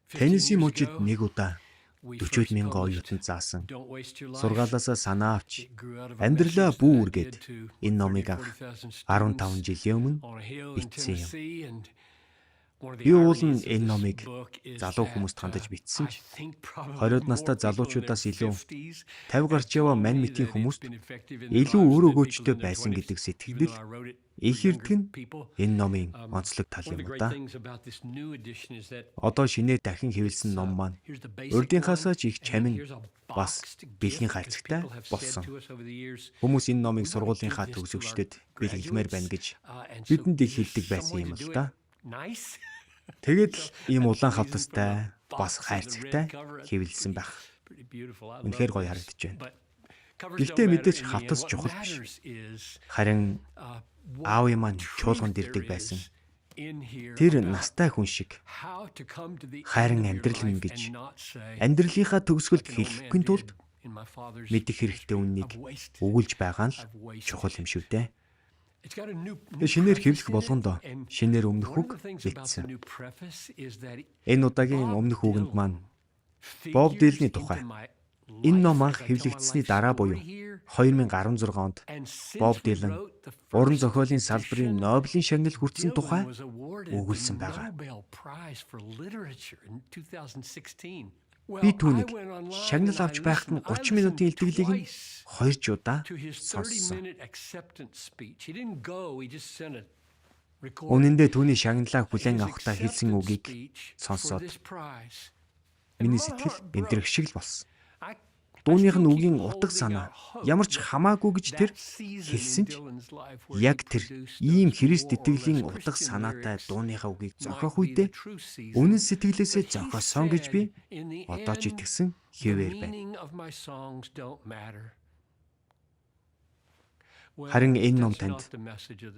Теннеси мужид нэг удаа 40 мянган оюутанд заасан сургаалаасаа санаа авч амьдралаа бүү үргээд энэ номыг анх 15 жилийн өмнө бичсэн юм. Би уул нь энэ номыг залуу хүмүүст хандаж бичсэн ч 20-од настай залуучуудаас илүү 50 гарч яваа мань мэтийн хүмүүст илүү үр өгөөжтэй байсан гэдэг сэтгэгдэл их ирдэг нь энэ номын онцлог тал юм да. Одоо шинээр дахин хэвлэсэн ном маань урдынхаасаа ч их чамин бас бэлгийн хайрцагтай болсон. Хүмүүс энэ номыг сургуулийнхаа төгсөгчдөд бэлгэлмээр байна гэж бидэнд их хэлдэг байсан юм л да. Тэгээд л ийм улаан хавтастай бас хайрцагтай хэвлэсэн байх. Үнэхээр гоё харагдаж байна. Гэхдээ мэдээж хавтас чухал биш. Харин аавын маань чуулганд ирдэг байсан. Тэр настай хүн шиг хайрын амьдрал минь гэж амьдралынхаа төгсгөлд хэлэхгүй тулд мэдэх хэрэгтэй үннийг өгүүлж байгаа нь л чухал юм шүү дээ. Шинээр хэвлэх болгондоо шинээр өмнөх үг бичсэн. Энэ удаагийн өмнөх үгэнд маань Боб Дилний тухай энэ ном анх хэвлэгдсэний дараа буюу 2016 онд Боб Дилан уран зохиолын салбарын Нобелийн шагнал хүртсэн тухай өгүүлсэн байгаа. Би түүнийг шагнал авч байхад нь 30 минутын илтгэлийг нь 2 ч удаа сонссон. Үнэн дээр түүний шагналаа хүлээн авахдаа хэлсэн үгийг сонсоод миний сэтгэл бэмтрэх шиг л болсон. Дууных нь үгийн утга санаа ямар ч хамаагүй гэж тэр хэлсэн ч яг тэр ийм Христ итгэлийн утга санаатай дууныхаа үгийг зохиох үедээ үнэн сэтгэлээсээ зохиосон гэж би одоо ч итгэсэн хэвээр байна. Харин энэ ном танд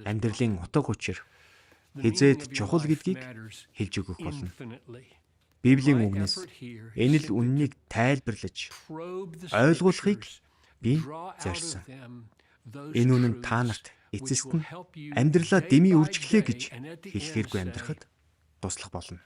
амьдралын утга учир хизээд чухал гэдгийг хэлж өгөх болно. Библийн үгнээс энэ л үннийг тайлбарлаж ойлгуулахыг би зорьсон. Энэ үнэн та нарт эцэст нь амьдралаа дэмий үржиглээ гэж хэлэхээргүй амьдрахад туслах болно.